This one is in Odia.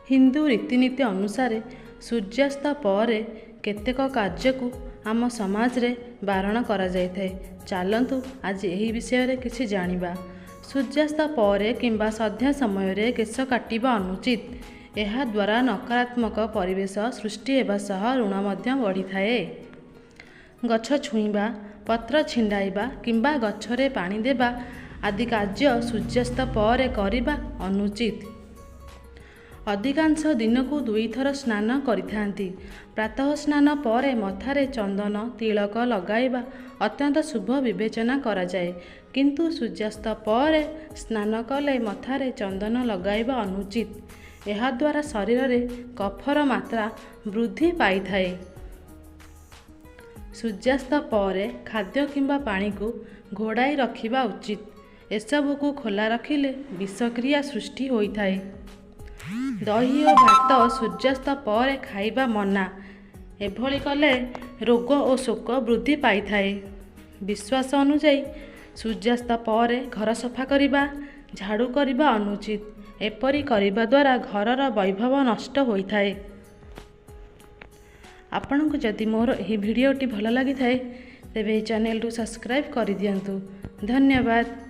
ହିନ୍ଦୁ ରୀତିନୀତି ଅନୁସାରେ ସୂର୍ଯ୍ୟାସ୍ତ ପରେ କେତେକ କାର୍ଯ୍ୟକୁ ଆମ ସମାଜରେ ବାରଣ କରାଯାଇଥାଏ। ଚାଲନ୍ତୁ ଆଜି ଏହି ବିଷୟରେ କିଛି ଜାଣିବା। ସୂର୍ଯ୍ୟାସ୍ତ ପରେ କିମ୍ବା ସନ୍ଧ୍ୟା ସମୟରେ କେଶ କାଟିବା ଅନୁଚିତ। ଏହାଦ୍ୱାରା ନକାରାତ୍ମକ ପରିବେଶ ସୃଷ୍ଟି ହେବା ସହ ଋଣ ମଧ୍ୟ ବଢ଼ିଥାଏ। ଗଛ ଛୁଇଁବା, ପତ୍ର ଛିଣ୍ଡାଇବା କିମ୍ବା ଗଛରେ ପାଣି ଦେବା ଆଦି କାର୍ଯ୍ୟ ସୂର୍ଯ୍ୟାସ୍ତ ପରେ କରିବା ଅନୁଚିତ। ଅଧିକାଂଶ ଦିନକୁ ଦୁଇଥର ସ୍ନାନ କରିଥାନ୍ତି। ପ୍ରାତଃ ସ୍ନାନ ପରେ ମଥାରେ ଚନ୍ଦନ, ତିଳକ ଲଗାଇବା ଅତ୍ୟନ୍ତ ଶୁଭ ବିବେଚନା କରାଯାଏ। କିନ୍ତୁ ସୂର୍ଯ୍ୟାସ୍ତ ପରେ ସ୍ନାନ କଲେ ମଥାରେ ଚନ୍ଦନ ଲଗାଇବା ଅନୁଚିତ। ଏହାଦ୍ୱାରା ଶରୀରରେ କଫର ମାତ୍ରା ବୃଦ୍ଧି ପାଇଥାଏ। ସୂର୍ଯ୍ୟାସ୍ତ ପରେ ଖାଦ୍ୟ କିମ୍ବା ପାଣିକୁ ଘୋଡ଼ାଇ ରଖିବା ଉଚିତ। ଏସବୁକୁ ଖୋଲା ରଖିଲେ ବିଷକ୍ରିୟା ସୃଷ୍ଟି ହୋଇଥାଏ। ଦହି ଓ ଭାତ ସୂର୍ଯ୍ୟାସ୍ତ ପରେ ଖାଇବା ମନା। ଏଭଳି କଲେ ରୋଗ ଓ ଶୋକ ବୃଦ୍ଧି ପାଇଥାଏ। ବିଶ୍ୱାସ ଅନୁଯାୟୀ ସୂର୍ଯ୍ୟାସ୍ତ ପରେ ଘର ସଫା କରିବା, ଝାଡ଼ୁ କରିବା ଅନୁଚିତ। ଏପରି କରିବା ଦ୍ୱାରା ଘରର ବୈଭବ ନଷ୍ଟ ହୋଇଥାଏ। ଆପଣଙ୍କୁ ଯଦି ମୋର ଏହି ଭିଡ଼ିଓଟି ଭଲ ଲାଗିଥାଏ, ତେବେ ଏହି ଚ୍ୟାନେଲକୁ ସବସ୍କ୍ରାଇବ୍ କରିଦିଅନ୍ତୁ। ଧନ୍ୟବାଦ।